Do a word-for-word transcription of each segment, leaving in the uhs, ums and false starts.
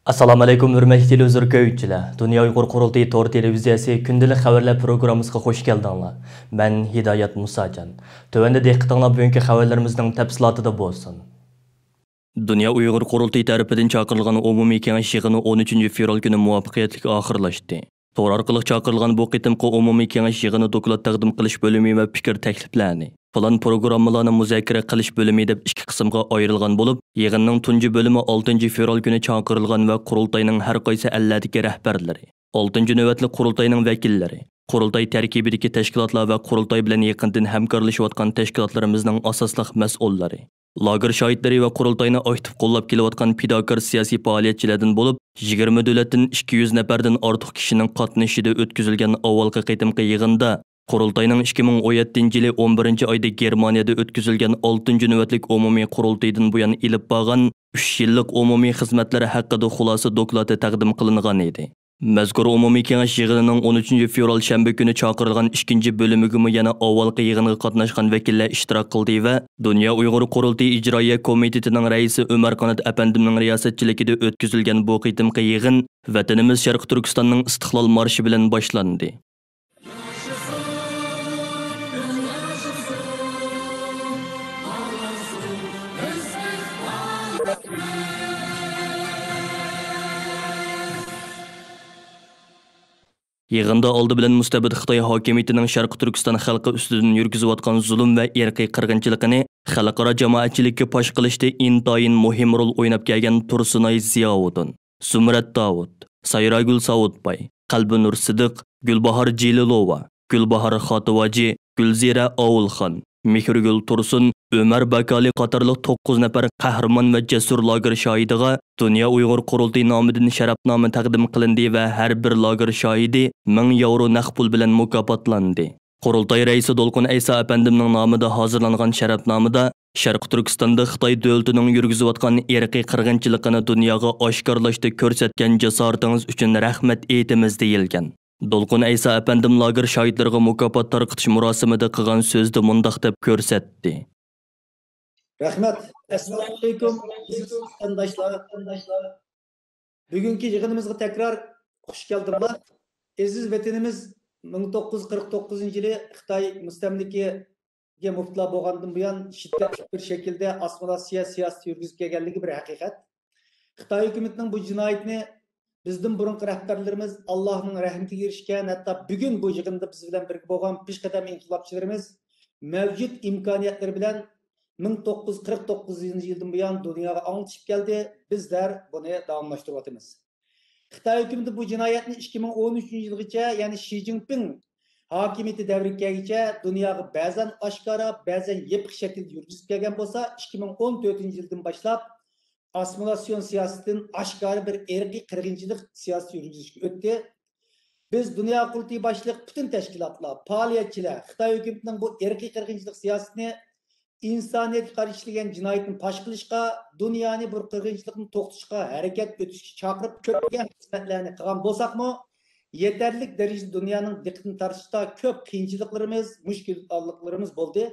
ئەسسالامۇئەلەيكۇم، ھۆرمەتلىك تېلېۋىزور كۆرگۈچىلەر! دۇنيا ئۇيغۇر قۇرۇلتىيى تور تېلېۋىزىيەسى كۈندىلىك خەۋەرلەر پروگراممىسىغا خۇش كەلدىڭلار. مەن ھىدايەت مۇساجان. تۆۋەندە دىققىتىڭلار بۈگۈنكى خەۋەرلىرىمىزنىڭ تەپسىلاتىدا بولسۇن. دۇنيا ئۇيغۇر قۇرۇلتىيى تەرىپىدىن چاقىرىلغان ئومۇمىي كېڭەش يىغىنى ئون ئۈچىنچى فېۋرال كۈنى مۇۋەپپەقىيەتلىك ئاخىرلاشتى. تور ئارقىلىق چاقىرىلغان بۇ قېتىمقى ئومۇمىي كېڭەش يىغىنى دوكلات تەقدىم قىلىش بۆلۈمى ۋە پىكىر تەكلىپلەرنى، پىلان پروگراممىلارنى مۇزاكىرە قىلىش بۆلۈمى دەپ ئىككى قىسىمغا ئايرىلغان بولۇپ، يىغىننىڭ تۇنجى بۆلۈمى ئالتىنچى فېۋرال كۈنى چاقىرىلغان ۋە قۇرۇلتاينىڭ ھەر قايسى ئەللەردىكى رەھبەرلىرى، ئالتىنچى نۆۋەتلىك قۇرۇلتاينىڭ ۋەكىللىرى، قۇرۇلتاي تەركىبىدىكى تەشكىلاتلار ۋە قۇرۇلتاي بىلەن يېقىندىن ھەمكارلىشىۋاتقان تەشكىلاتلىرىمىزنىڭ ئاساسلىق مەسئۇللىرى، لاگېر شاھىتلىرى ۋە قۇرۇلتاينى ئاكتىپ قوللاپ كېلىۋاتقان پىداكار سىياسىي پائالىيەتچىلەردىن بولۇپ، يىگىرمە دۆلەتتىن ئىككى يۈز نەپەردىن ئارتۇق كىشىنىڭ قاتنىشىشىدا ئۆتكۈزۈلگەن ئاۋۋالقى قېتىمقى يىغىندا، قۇرۇلتاينىڭ ئىككى مىڭ ئون يەتتىنچى يىلى ئون بىرىنچى ئايدا گېرمانىيەدە ئۆتكۈزۈلگەن ئالتىنچى نۆۋەتلىك ئومۇمىي قۇرۇلتىيىدىن بۇيان ئېلىپ بارغان ئۈچ يىللىق ئومۇمىي خىزمەتلىرى ھەققىدە خۇلاسە دوكلاتى تەقدىم قىلىنغان ئىدى. مەزكۇر ئومۇمىي كېڭەش يىغىنىنىڭ ئون ئۈچىنچى فېۋرال شەنبە كۈنى چاقىرىلغان ئىككىنچى بۆلۈمىگىمۇ يەنە ئاۋۋالقى يىغىنغا قاتناشقان ۋەكىللەر ئىشتىراك قىلدى ۋە دۇنيا ئۇيغۇر قۇرۇلتىيى ئىجرائىيە كومىتېتىنىڭ رەئىسى ئۆمەر قانات ئەپەندىمنىڭ رىياسەتچىلىكىدە ئۆتكۈزۈلگەن بۇ قېتىمقى يىغىن ۋەتىنىمىز شەرقىي تۈركىستاننىڭ ئىستىقلال مارشى بىلەن باشلاندى. يىغىندا ئالدى بىلەن مۇستەبىت خىتاي ھاكىمىيىتىنىڭ شەرقىي تۈركىستان خەلقى ئۈستىدىن يۈرگۈزۈۋاتقان زۇلۇم ۋە ئىرقىي قىرغىنچىلىقىنى خەلقئارا جامائەتچىلىككە پاش قىلىشتا ئىنتايىن مۇھىم رول ئويناپ كەلگەن تۇرسۇنئاي زىياۋۇدۇن، زۇمرەت داۋۇت، سايراگۈل ساۋۇتباي، قەلبىنۇر سىدىق، گۈلباھار جېلىلوۋا، گۈلباھار خاتىۋاجى، گۈلزىرە ئاۋۇلخان، مېھرىگۈل تۇرسۇن، ئۆمەر باكالى قاتارلىق توققۇز نەپەر قەھرىمان ۋە جەسۇر لاگېر شاھىدىغا دۇنيا ئۇيغۇر قۇرۇلتىيى نامىدىن شەرەپنامە تەقدىم قىلىندى ۋە ھەر بىر لاگېر شاھىدى مىڭ ياۋرو نەق پۇل بىلەن مۇكاپاتلاندى. قۇرۇلتاي رەئىسى دولقۇن ئەيسا ئەپەندىمنىڭ نامىدا ھازىرلانغان شەرەپنامىدا شەرقىي تۈركىستاندا خىتاي دۆلىتىنىڭ يۈرگۈزۈۋاتقان ئىرقىي قىرغىنچىلىقىنى دۇنياغا ئاشكارىلاشتا كۆرسەتكەن جاسارىتىڭىز ئۈچۈن رەھمەت ئېيتىمىز دېيىلگەن. دولقۇن ئەيسا ئەپەندىم لاگېر شاھىتلىرىغا مۇكاپات تارقىتىش مۇراسىمىدا قىلغان سۆزىدە مۇنداق دەپ كۆرسەتتى. رەھمەت. ئەسسالامۇئەلەيكۇم، ئەزىز ۋەتەنداشلار. بۈگۈنكى يىغىنىمىزغا تەكرار خۇش كەلدىڭلار. ئەزىز ۋەتىنىمىز مىڭ توققۇز يۈز قىرىق توققۇزىنچى يىلى خىتاي مۇستەملىكىگە مۇپتىلا بولغاندىن بۇيان، شىددەتلىك بىر شەكىلدە ئاسسىمىلياتسىيە سىياسىتى يۈرگۈزۈپ كەلگەنلىكى بىر ھەقىقەت. خىتاي ھۆكۈمىتىنىڭ بۇ جىنايىتىنى بىزدىن بۇرۇنقى رەھبەرلىرىمىز ئاللاھنىڭ رەھمىتىگە ئېرىشكەن، ھەتتا بۈگۈن بۇ يىغىندا بىز بىلەن بىرگە بولغان پېشقەدەم ئىنقىلابچىلىرىمىز مەۋجۇت ئىمكانىيەتلىرى بىلەن مىڭ توققۇز يۈز قىرىق توققۇزىنچى يىلدىن بۇيان دۇنياغا ئاڭلىتىپ كەلدى. بىزلەر بۇنى داۋاملاشتۇرۇۋاتىمىز. خىتاي ھۆكۈمىتى بۇ جىنايەتنى ئىككى مىڭ ئون ئۈچىنچى يىلغىچە، يەنى شى جىنپىڭ ھاكىمىيىتى دەۋرىگە كەلگۈچە دۇنياغا بەزەن ئاشكارا، بەزەن يېپىق شەكىلدە يۈرگۈزۈپ كەلگەن بولسا، ئىككى مىڭ ئون تۆتىنچى يىلدىن باشلاپ ئاسسىمىلياتسىيون سىياسىتىدىن ئاشكارا بىر ئىرقىي قىرغىنچىلىق سىياسىتى يۈرگۈزۈشكە ئۆتتى. بىز دۇنيا قۇرۇلتىيى باشلىق پۈتۈن تەشكىلاتلار، پائالىيەتچىلەر خىتاي ھۆكۈمىتىنىڭ بۇ ئىرقىي قىرغىنچىلىق سىياسىتىنى ئىنسانىيەتكە قارشى ئىشلىگەن جىنايىتىنى پاش قىلىشقا، دۇنيانى بۇ قىرغىنچىلىقنى توختىتىشقا ھەرىكەت ئۆتۈشكە چاقىرىپ، كۆپلىگەن خىزمەتلەرنى قىلغان بولساقمۇ، يېتەرلىك دەرىجىدە دۇنيانىڭ دىققىتىنى تارتىشتا كۆپ قىيىنچىلىقلىرىمىز، مۈشكۈللۈكلىرىمىز بولدى.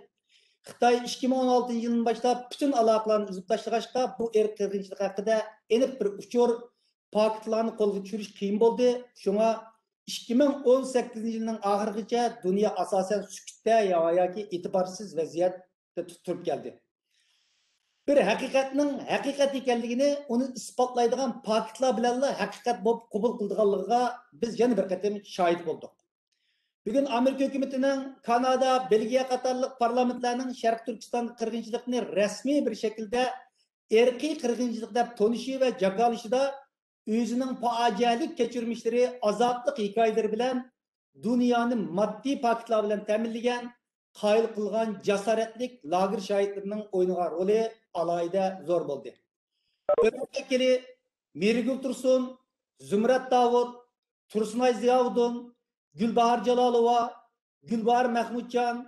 خىتاي ئىككى مىڭ ئون ئالتىنچى يىلدىن باشلاپ پۈتۈن ئالاقىلارنى ئۈزۈپ تاشلىغاچقا، بۇ ئىرقىي قىرغىنچىلىق ھەققىدە ئېنىق بىر ئۇچۇر، پاكىتلارنى قولغا چۈشۈرۈش قىيىن بولدى. شۇڭا ئىككى مىڭ ئون سەككىزىنچى يىلنىڭ ئاخىرىغىچە دۇنيا ئاساسەن سۈكۈتتە يا-، ياكى ئېتىبارسىز ۋەزىيەتتە تۇ-، تۇرۇپ كەلدى. بىر ھەقىقەتنىڭ ھەقىقەت ئىكەنلىكىنى ئۇنى ئىسپاتلايدىغان پاكىتلار بىلەنلا ھەقىقەت بولۇپ قوبۇل قىلىدىغانلىقىغا بىز يەنە بىر قېتىم شاھىت بولدۇق. بۈگۈن ئامېرىكا ھۆكۈمىتىنىڭ، كانادا، بېلگىيە قاتارلىق پارلامېنتلارنىڭ شەرقىي تۈركىستان قىرغىنچىلىقىنى رەسمىي بىر شەكىلدە ئىرقىي قىرغىنچىلىق دەپ تونۇشى ۋە جاكارلىشىدا ئۆزىنىڭ پاجىئەلىك كەچۈرمىشلىرى، ئازابلىق ھېكايىلىرى بىلەن دۇنيانى ماددىي پاكىتلار بىلەن تەمىنلىگەن، قايىل قىلغان جاسارەتلىك لاگېر شاھىتلىرىنىڭ ئوينىغان رولى ئالاھىدە زور بولدى. ئۆمەر ۋەكىلى مىرگۈل تۇرسۇن، زۇمرەت داۋۇت، تۇرسۇنئاي زىياۋۇدۇن، گۈلباھار جالالوۋا، گۈلباھار مەخمۇتجان،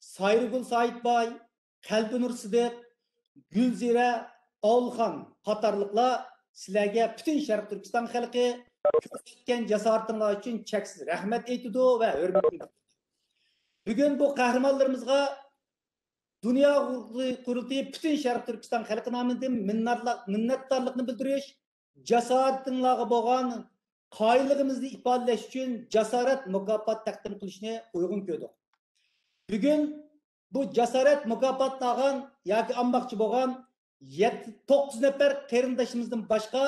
سايرىگۈل سايىتباي، قەلبىنۇر سىدىق، گۈلزىرە ئاۋۇلخان قاتارلىقلار سىلەرگە پۈتۈن شەرقىي تۈركىستان خەلقى كۆرسەتكەن جاسارىتىڭلار ئۈچۈن چەكسىز رەھمەت ئېيتىدۇ ۋە ھۆرمىتىنى بىلدۈرىدۇ. بۈگۈن بۇ قەھرىمانلىرىمىزغا دۇنيا قۇرۇلتىيى پۈتۈن شەرقىي تۈركىستان خەلقى نامىدىن مىننەتلار-، مىننەتدارلىقىنى بىلدۈرۈش، جاسارىتىڭلارغا بولغان قايىللىقىمىزنى ئىپادىلەش ئۈچۈن جاسارەت مۇكاپات تەقدىم قىلىشنى ئۇيغۇن كۆردۇق. بۈگۈن بۇ جاسارەت مۇكاپاتىنى ئالغان ياكى ئالماقچى بولغان يەتتە، توققۇز نەپەر قېرىندىشىمىزدىن باشقا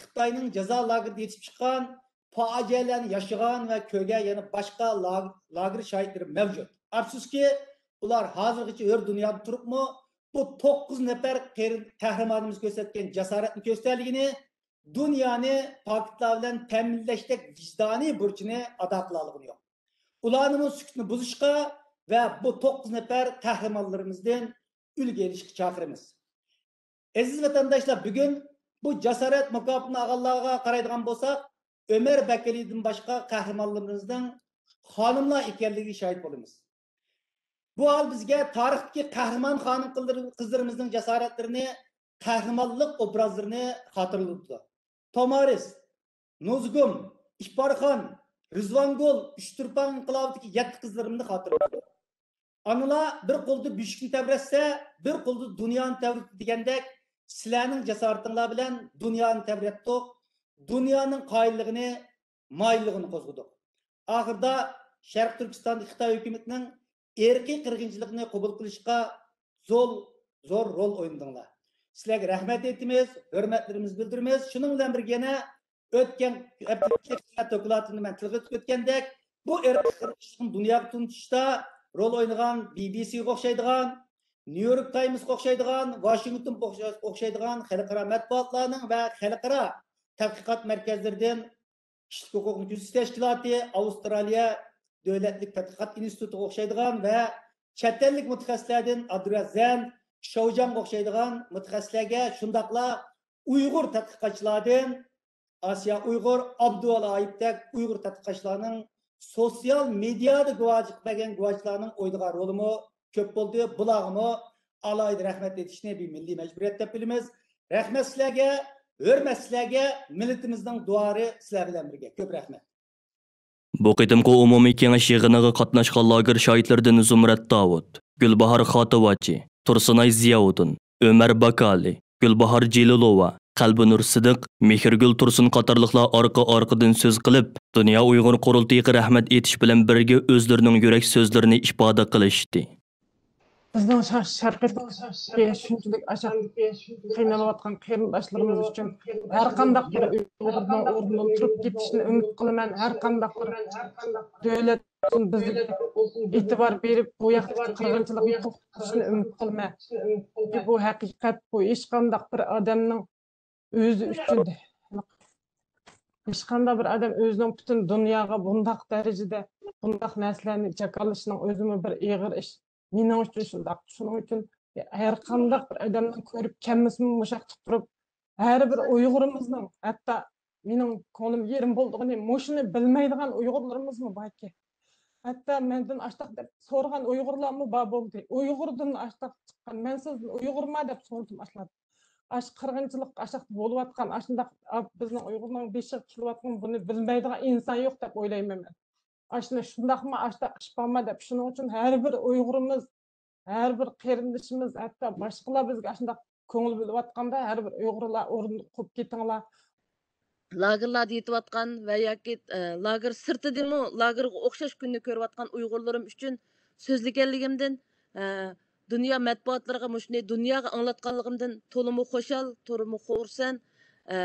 خىتاينىڭ جازا لاگېرىدا يېتىپ چىققان، پاجىئەلەرنى ياشىغان ۋە كۆرگەن يەنە باشقا لاگ-، لاگېر شاھىتلىرى مەۋجۇت. ئەپسۇسكى، ئۇلار ھازىرغىچە ھۆر دۇنيادا تۇرۇپمۇ، بۇ توققۇز نەپەر قېرىن-، قەھرىمانىمىز كۆرسەتكەن جاسارەتنى كۆرسىتەلىگىنى، دۇنيانى پاكىتلار بىلەن تەمىنلەشتەك ۋىجدانىي بۇرچىنى ئادا قىلالىغىنى يوق. ئۇلارنىمۇ سۈكۈتنى بۇزۇشقا ۋە بۇ توققۇز نەپەر قەھرىمانلىرىمىزدىن ئۈلگە ئېلىشقا چاقىرىمىز. ئەزىز ۋەتەنداشلار، بۈگۈن بۇ جاسارەت مۇكاپاتىنى ئالغانلارغا قارايدىغان بولساق، ئۆمەر بەكرىدىن باشقا قەھرىمانلىرىمىزنىڭ خانىملار ئىكەنلىكىگە شاھىت بولىمىز. بۇ ھال بىزگە تارىختىكى قەھرىمان خانىم قىزلىرىمىزنىڭ جاسارەتلىرىنى، قەھرىمانلىق ئوبرازلىرىنى خاتىرىلىتىدۇ. تومارىس، نۇزگۇم، ئىپارخان، رىزۋانگۈل، ئۇچتۇرپان ئىنقىلابىدىكى يەتتە قىزلىرىمنى خاتىرىلىتىدۇ. ئانىلار بىر قولدا بۆشۈكنى تەۋرەتسە، بىر قولدا دۇنيانى تەۋرىتىدۇ دېگەندەك، سىلەرنىڭ جاسارىتىڭلار بىلەن دۇنيانى تەۋرەتتۇق، دۇنيانىڭ قايىللىقىنى، مايىللىقىنى قوزغىدۇق. ئاخىرىدا شەرقىي تۈركىستاندىكى خىتاي ھۆكۈمىتىنىڭ ئىرقىي قىرغىنچىلىقنى قوبۇل قىلىشقا زور، زور رول ئوينىدىڭلار. سىلەرگە رەھمەت ئېيتىمىز، ھۆرمەتلىرىمىزنى بىلدۈرىمىز. شۇنىڭ بىلەن بىرگە يەنە ئۆتكەن ھەپتىلىك دوكلاتىمدا مەن تىلغا ئېلىپ ئۆتكەندەك، بۇ ئىرقىي قىرغىنچىلىقنى دۇنياغا تونۇتۇشتا رول ئوينىغان بى بى سىغا ئوخشايدىغان، نيۇ يورك تايمسقا ئوخشايدىغان، ۋاشىنگتونغا ئوخشاش-، ئوخشايدىغان خەلقئارا مەتبۇئاتلارنىڭ ۋە خەلقئارا تەتقىقات مەركەزلىرىدىن، كىشىلىك ھوقۇقنى كۆزىتىش تەشكىلاتى، ئاۋسترالىيە دۆلەتلىك تەتقىقات ئىنستىتۇتىغا ئوخشايدىغان ۋە چەت ئەللىك مۇتەخەسسىسلەردىن ئادريا زەن، شاۋجاڭغا ئوخشايدىغان مۇتەخەسسىسلەرگە، شۇنداقلا ئۇيغۇر تەتقىقاتچىلاردىن ئاسىيا ئۇيغۇر، ئابدۇۋالى ئايۇپتەك ئۇيغۇر تەتقىقاتچىلارنىڭ سوتسىيال مېدىيادا گۇۋاھچىلىق بەرگەن گۇۋاھچىلارنىڭ ئوينىغان رولىمۇ كۆپ بولدى. بۇلارغىمۇ ئالاھىدە رەھمەت ئېيتىشنى بىر مىللىي مەجبۇرىيەت دەپ بىلىمىز. رەھمەت سىلەرگە، ھۆرمەت سىلەرگە، مىللىتىمىزنىڭ دۇئالىرى سىلەر بىلەن بىرگە. كۆپ رەھمەت. بۇ قېتىمقى ئومۇمىي كېڭەش يىغىنىغا قاتناشقان لاگېر شاھىتلىرىدىن زۇمرەت داۋۇت، گۈلباھار خاتىۋاچى، تۇرسۇنئاي زىياۋۇدۇن، ئۆمەر باكالى، گۈلباھار جېلىلوۋا، قەلبىنۇر سىدىق، مېھرىگۈل تۇرسۇن قاتارلىقلار ئارقا-ئارقىدىن سۆز قىلىپ، دۇنيا ئۇيغۇر قۇرۇلتىيىغا رەھمەت ئېيتىش بىلەن بىرگە ئۆزلىرىنىڭ يۈرەك سۆزلىرىنى ئىپادە قىلىشتى. بىزنىڭ شەرقىي تۈركىستاندىكى شۇنچىلىك ئاشان قىينىلىۋاتقان قېرىنداشلىرىمىز ئۈچۈن ھەر قانداق بىر ئۇيغۇرنىڭ ئورنىدىن تۇرۇپ كېتىشىنى ئۈمىد قىلىمەن. ھەر قانداق بىر دۆلەت بىزگە ئېتىبار بېرىپ، بۇ ياقتىكى قىرغىنچىلىقنى توختىتىشىنى ئۈمىد قىلىمەن. چۈنكى بۇ ھەقىقەت، بۇ ھېچقانداق بىر ئادەمنىڭ ئۆزى ئۈچۈن، ھېچقانداق بىر ئادەم ئۆزىنىڭ پۈتۈن دۇنياغا بۇنداق دەرىجىدە بۇنداق نەرسىلەرنى جاكارلىشىنىڭ ئۆزىمۇ بىر ئېغىر ئىش. مېنىڭ ئۈچۈن شۇنداق. شۇنىڭ ئۈچۈن ھەر قانداق بىر ئادەمنىڭ كۆرۈپ كەلمىسىمۇ مۇشۇ ياقتا تۇرۇپ، ھەر بىر ئۇيغۇرىمىزنىڭ، ھەتتا مېنىڭ كۆڭلۈم يېرىم بولىدىغىنى، مۇشۇنى بىلمەيدىغان ئۇيغۇرلىرىمىزمۇ باركەن. ھەتتا مەندىن ئاشتاق دەپ سورىغان ئۇيغۇرلارمۇ بار بولدى. ئۇيغۇردىن ئاشتاق چىققان، مەن سىزدىن ئۇيغۇرما دەپ سورىدىم ئاشۇلارنى. ئاش قىرغىنچىلىق ئاشاقتا بولۇۋاتقان، ئاشۇنداق بىزنىڭ ئۇيغۇرنىڭ بېشىغا كېلىۋاتقان، بۇنى بىلمەيدىغان ئىنسان يوق دەپ ئويلايمەن مەن. ئاشۇنى شۇنداقمۇ، ئاشۇنداق ئىش بارما دەپ، شۇنىڭ ئۈچۈن ھەر بىر ئۇيغۇرىمىز، ھەر بىر قېرىندىشىمىز، ھەتتا باشقىلار بىزگە ئاشۇنداق كۆڭۈل بۆلۈۋاتقاندا، ھەر بىر ئۇيغۇرلار ئورنىدىن قوپۇپ كېتىڭلار. لاگېرلاردا يېتىۋاتقان ۋە ياكى، ئە، لاگېر سىرتىدىمۇ لاگېرغا ئوخشاش كۈننى كۆرۈۋاتقان ئۇيغۇرلىرىم ئۈچۈن سۆزلىگەنلىكىمدىن، ئە، دۇنيا مەتبۇئاتلىرىغا مۇشۇنى دۇنياغا ئاڭلاتقانلىقىمدىن تولىمۇ خۇشال، تولىمۇ خۇرسەن. ئە،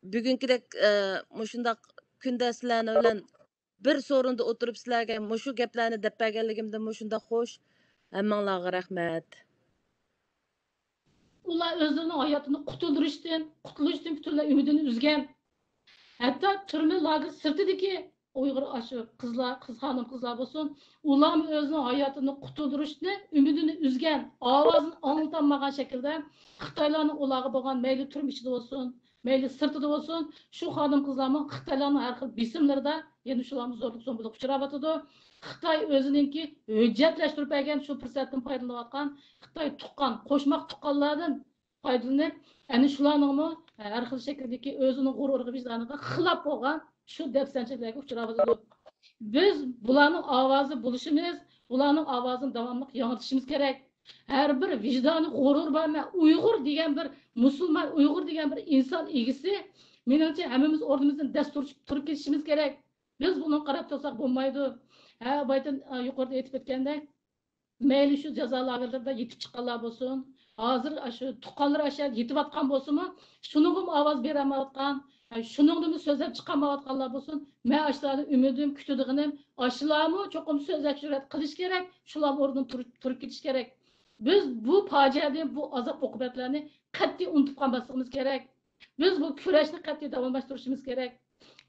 بۈگۈنكىدەك، ئە، مۇشۇنداق كۈندە سىلەرنىڭ بىلەن بىر سورۇندا ئولتۇرۇپ سىلەرگە مۇشۇ گەپلەرنى دەپ بەرگەنلىكىمدىن مۇشۇنداق خۇش. ھەممىڭلارغا رەھمەت. ئۇلار ئۆزلىرىنىڭ ھاياتىنى قۇتۇلدۇرۇشتىن، قۇتۇلۇشتىن پۈتۈنلەي ئۈمىدىنى ئۈزگەن. ھەتتا تۈرمە لاگېر سىرتىدىكى ئۇيغۇر ئاشۇ قىزلار، قىز خانىم قىزلار بولسۇن، ئۇلارمۇ ئۆزىنىڭ ھاياتىنى قۇتۇلدۇرۇشتىن ئۈمىدىنى ئۈزگەن، ئاۋازىنى ئاڭلىتالمىغان شەكىلدە خىتايلارنىڭ ئۇلارغا بولغان، مەيلى تۈرمە ئىچىدە بولسۇن، مەيلى سىرتىدا بولسۇن، شۇ خانىم قىزلارمۇ خىتايلارنىڭ ھەر خىل بېسىملىرىدا يەنە شۇلارمۇ زورلۇق زومبىلىققا ئۇچراۋاتىدۇ. خىتاي ئۆزىنىڭكى ھۆججەتلەشتۈرۈپ بەرگەن شۇ پۇرسەتتىن پايدىلىنىۋاتقان خىتاي تۇغقان، قوشماق تۇغقانلاردىن پايدىلىنىپ، ئەنە شۇلارنىڭمۇ ھەر خىل شەكىلدىكى ئۆزىنىڭ غۇرۇرىغا، ۋىجدانىغا خىلاپ بولغان شۇ دەپسەندىچىلىكلەرگە ئۇچراۋاتىدۇ. بىز بۇلارنىڭ ئاۋازى بولۇشىمىز، بۇلارنىڭ ئاۋازىنى داۋاملىق ياڭرىتىشىمىز كېرەك. ھەر بىر ۋىجدانى غۇرۇر بار، مەن ئۇيغۇر دېگەن بىر مۇسۇلمان، ئۇيغۇر دېگەن بىر ئىنسان ئىگىسى. مېنىڭچە، ھەممىمىز ئورنىمىزدىن دەس تۇرۇپ، تۇرۇپ كېتىشىمىز كېرەك. بىز بۇنىڭغا قاراپ تۇرساق بولمايدۇ. ھە، بايىتىن، ئا، يۇقىرىدا ئېيتىپ ئۆتكەندەك، مەيلى شۇ جازا لاگېرلىرىدا يېتىپ چىققانلار بولسۇن، ھازىر شۇ تۇغقانلىرى ئاشۇ يېتىۋاتقان بولسىمۇ، شۇنىڭغىمۇ ئاۋاز بېرەلمەيۋاتقان، شۇنىڭدىمۇ سۆزلەپ چىقالمايۋاتقانلار بولسۇن، مەن ئاشۇلاردىن ئۈمىدىم، كۈتىدىغىنىم، ئاشۇلارمۇ چوقۇم سۆزلەپ جۈرئەت قىلىش كېرەك، شۇلارمۇ ئورنىدىن تۇرۇپ، تۇرۇپ كېتىش كېرەك. بىز بۇ پاجىئەنى، بۇ ئازاب ئوقۇبەتلەرنى قەتئىي ئۇنتۇپ قالماسلىقىمىز كېرەك. بىز بۇ كۈرەشنى قەتئىي داۋاملاشتۇرۇشىمىز كېرەك.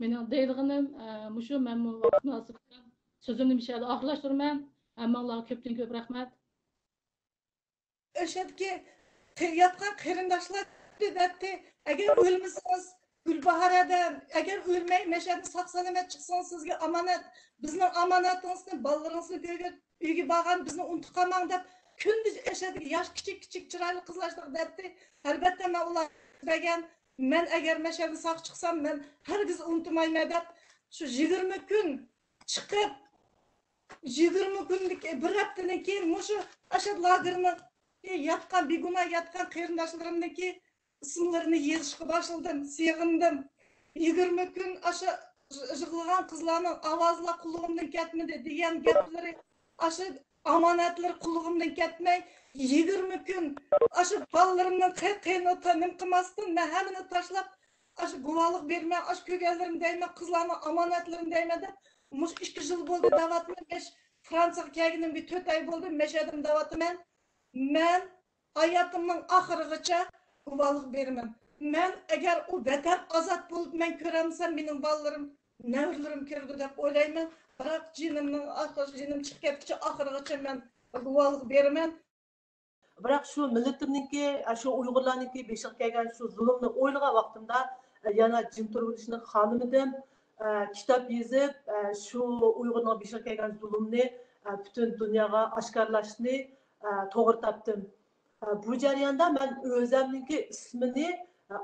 مېنىڭ دەيدىغىنىم، ئە، مۇشۇ. مەنمۇ ۋاقىت مۇناسىۋىتى بىلەن سۆزۈمنى مۇشۇ يەردە ئاخىرلاشتۇرىمەن. ھەممىڭلارغا كۆپتىن كۆپ رەھمەت. ئۆشەدىكى قېرى-، ياتقان قېرىنداشلار دەتتى، ئەگەر ئۆلمىسىڭىز، گۈلباھار ھەدە، ئەگەر ئۆلمەي مەشەدىن ساق-سالامەت چىقسىڭىز، سىزگە ئامانەت. بىزنىڭ ئامانىتىڭىزنى، بالىلىرىڭىزنى كۆرگەن ئۆيگە بارغان، بىزنى ئۇنتۇپ قالماڭ دەپ، كۈندۈز ئەشەدىكى ياش كىچىك، كىچىك چىرايلىق قىزلار شۇنداق دەتتى. ئەلبەتتە، مەن ئۇلارغا دېگەن، مەن ئەگەر مەشەدىن ساق چىقسام، مەن ھەرگىز ئۇنتۇمايمەن دەپ، شۇ يىگىرمە كۈن چىقىپ، يىگىرمە كۈندىكى، بىر ھەپتىدىن كېيىن مۇشۇ ئاشۇ لاگېرنىڭ ياتقان، بىگۇناھ ياتقان قېرىنداشلىرىمنىڭكى ئىسىملىرىنى يېزىشقا باشلىدىم، سېغىندىم. يىگىرمە كۈن ئاشۇ يىغلىغان قىزلارنىڭ ئاۋازلار قۇلىقىمدىن كەتمىدى دېگەن گەپلىرى، ئاشۇ ئامانەتلىرى قۇلىقىمدىن كەتمەي، يىگىرمە كۈن ئاشۇ بالىلىرىمنىڭ قېنىغا نېمە قىلماستىن، مەن ھەممىنى تاشلاپ، ئاشۇ گۇۋاھلىق بېرىمەن، ئاشۇ كۆرگەنلىرىمنى دەيمەن، قىزلارنىڭ ئامانەتلىرىنى دەيمەن دەپ، مۇشۇ ئىككى يىل بولدى دەۋاتىمەن. مەن فرانسىيەگە كەلگىنىمگە تۆت ئاي بولدى، مەشەدىن دەۋاتىمەن. مەن ھاياتىمنىڭ ئاخىرىغىچە گۇۋاھلىق بېرىمەن. مەن ئەگەر ئۇ ۋەتەن ئازاد بولۇپ مەن كۆرەلمىسەم، مېنىڭ بالىلىرىم، نەۋرىلىرىم كۆرىدۇ دەپ ئويلايمەن. بىراق جېنىمنىڭ ئاخىرى، جېنىم چىقىپ كەتكۈچە ئاخىرىغىچە مەن گۇۋاھلىق بېرىمەن. بىراق شۇ مىللىتىمنىڭكى، شۇ ئۇيغۇرلارنىڭكى بېشىغا كەلگەن شۇ زۇلۇمنى ئويلىغان ۋاقتىمدا، يەنە جىم تۇرۇۋېلىشنى خالىمىدىم. كىتاب يېزىپ، شۇ ئۇيغۇرنىڭ بېشىغا كەلگەن زۇلۇمنى پۈتۈن دۇنياغا ئاشكارىلاشنى توغرا تاپتىم. بۇ جەرياندا مەن ئۆزەمنىڭكى ئىسمىنى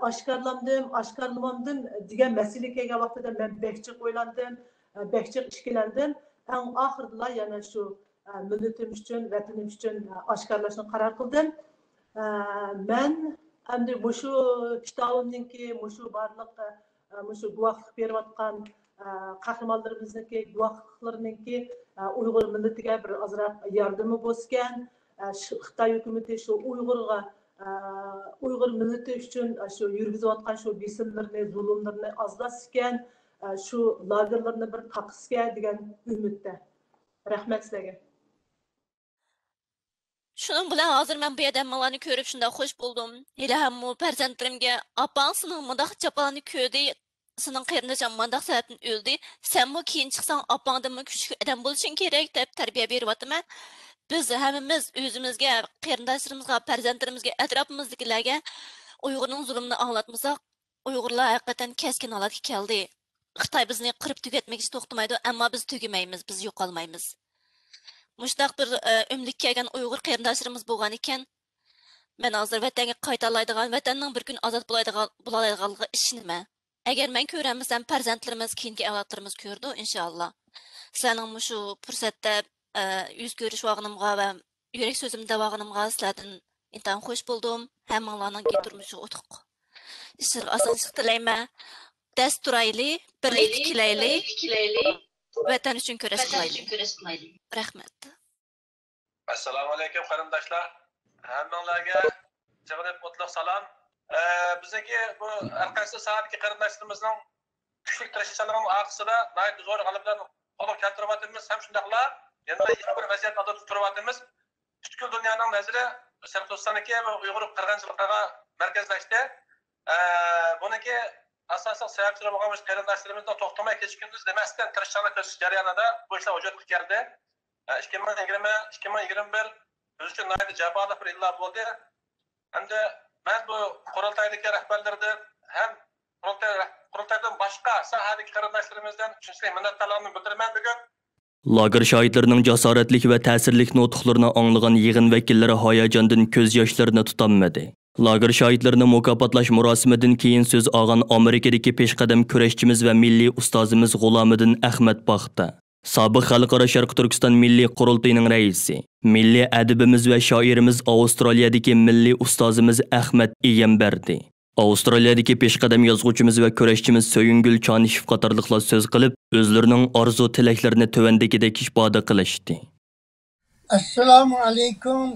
ئاشكارىلامدىم، ئاشكارىلىمامدىم دېگەن مەسىلىگە كەلگەن ۋاقتىدا مەن بەك جىق ئويلاندىم، بەك جىق ئىككىلەندىم. ئەڭ ئاخىرىدىلا يەنە شۇ مىللىتىم ئۈچۈن، ۋەتىنىم ئۈچۈن ئاشكارىلاشنى قارار قىلدىم. مەن ئەمدى مۇشۇ كىتابىمنىڭكى، مۇشۇ بارلىق، مۇشۇ گۇۋاھلىق بېرىۋاتقان قەھرىمانلىرىمىزنىڭكى گۇۋاھلىقلىرىنىڭكى ئۇيغۇر مىللىتىگە بىر ئازراق ياردىمى بولسىكەن. شۇ خىتاي ھۆكۈمىتى شۇ ئۇيغۇرغا، ئۇيغۇر مىللىتى ئۈچۈن شۇ يۈرگۈزۈۋاتقان شۇ بېسىملىرىنى، زۇلۇملىرىنى ئازلاتسىكەن، شۇ لاگېرلىرىنى بىر تاقىسىكەن دېگەن ئۈمىدتە. رەھمەت سىلەرگە. شۇنىڭ بىلەن ھازىر مەن بۇ يەردە ھەممىڭلارنى كۆرۈپ شۇنداق خوش بولدۇم. ھېلىھەممۇ پەرزەنتلىرىمگە، «ئاپاڭ سېنىڭ مۇنداق جاپالارنى كۆردى، سېنىڭ قېرىندىشىڭ مۇنداق سەۋەبتىن ئۆلدى، سەنمۇ كېيىن چىقساڭ ئاپاڭدىنمۇ كۈچلۈك ئادەم بولۇشۇڭ كېرەك» دەپ تەربىيە بېرىۋاتىمەن. بىز ھەممىمىز ئۆزىمىزگە، قېرىنداشلىرىمىزغا، پەرزەنتلىرىمىزگە، ئەتراپىمىزدىكىلەرگە ئۇيغۇرنىڭ زۇلۇمىنى ئاڭلاتمىساق، ئۇيغۇرلار ھەقىقەتەن كەسكىن ھالەتكە كەلدى. خىتاي بىزنى قىرىپ تۈگەتمەكچى توختىمايدۇ، ئەمما بىز تۈگىمەيمىز، بىز يوقالمايمىز. مۇشۇنداق بىر، ئە، ئۆملۈككە كەلگەن ئۇيغۇر قېرىنداشلىرىمىز بولغان ئىكەن، مەن ھازىر ۋەتەنگە قايتالايدىغان، ۋەتەننىڭ بىر كۈن ئازاد بولايدىغان، بولالايدىغانلىقىغا ئىشىنىمەن. ئەگەر مەن كۆرەلمىسەم، پەرزەنتلىرىمىز، كېيىنكى ئەۋلادلىرىمىز كۆرىدۇ، ئىنشائاللا. سىلەرنىڭ مۇشۇ پۇرسەتتە، ئە، يۈز كۆرۈشۈۋالغىنىمغا ۋە يۈرەك سۆزۈمنى دەۋالغىنىمغا سىلەردىن ئىنتايىن خوش بولدۇم. ھەممىڭلارنىڭكى تۇرمۇشىغا ئۇتۇق. ئىشلىرىغا ئاسانچىلىق تىلەيمەن. دەس تۇرايلى، بىرلىكتە كېلەيلى، ۋەتەن ئۈچۈن كۈرەش قىلايلى. رەھمەت. ئەسسالامۇئەلەيكۇم، قېرىنداشلار. ھەممىڭلارگە جىغلىپ ئوتلۇق سالام. ئە، بىزنىڭكى بۇ ھەر قايسى ساھەدىكى قېرىنداشلىرىمىزنىڭ كۈچلۈك تىرىشچانلىقىنىڭ ئارقىسىدا ناھايىتى زور غەلىبىلەرنى قولغا كەلتۈرۈۋاتىمىز ھەم شۇنداقلا يەنە يېڭى بىر ۋەزىيەت ئالدىدا تۇرۇۋاتىمىز. پۈتكۈل دۇنيانىڭ نەزىرى شەرقىي تۈركىستاندىكى بۇ ئۇيغۇر قىرغىنچىلىقىغا مەركەزلەشتى. ئە، بۇنىڭكى ئاساسلىق سەۋەبچىلىرى بولغان مۇشۇ قېرىنداشلىرىمىزنىڭ توختىماي كېچە-كۈندۈز دېمەستىن تىرىشچانلىق كۆرسىتىش جەريانىدا بۇ ئىشلار ۋۇجۇدقا كەلدى. ئىككى مىڭ يىگىرمە، ئىككى مىڭ يىگىرمە بىر بىز ئۈچۈن ناھايىتى جاپالىق بىر يىللار بولدى. ئەمدى مەن بۇ قۇرۇلتايدىكى رەھبەرلەردىن ھەم قۇرۇلتاي، قۇرۇلتايدىن باشقا ساھەدىكى قېرىنداشلىرىمىزدىن شۇنچىلىك مىننەتدارلىقىمنى بىلدۈرىمەن بۈگۈن. لاگېر شاھىتلىرىنىڭ جاسارەتلىك ۋە تەسىرلىك نۇتۇقلىرىنى ئاڭلىغان يىغىن ۋەكىللىرى ھاياجاندىن كۆز ياشلىرىنى تۇتالمىدى. لاگېر شاھىتلىرىنى مۇكاپاتلاش مۇراسىمىدىن كېيىن سۆز ئالغان ئامېرىكىدىكى پېشقەدەم كۈرەشچىمىز ۋە مىللىي ئۇستازىمىز غۇلامىدىن ئەخمەت باختا، سابىق خەلقئارا شەرقىي تۈركىستان مىللىي قۇرۇلتىيىنىڭ رەئىسى، مىللىي ئەدىبىمىز ۋە شائىرىمىز، ئاۋسترالىيەدىكى مىللىي ئۇستازىمىز ئەخمەت ئېگەمبەردى. ئاۋسترالىيەدىكى پېشقەدەم يازغۇچىمىز ۋە كۈرەشچىمىز سۆيۈنگۈل چانىشېف قاتارلىقلار سۆز قىلىپ، ئۆزلىرىنىڭ ئارزۇ تىلەكلىرىنى تۆۋەندىكىدەك ئىپادە قىلىشتى. ئەسسالامۇ ئەلەيكۇم،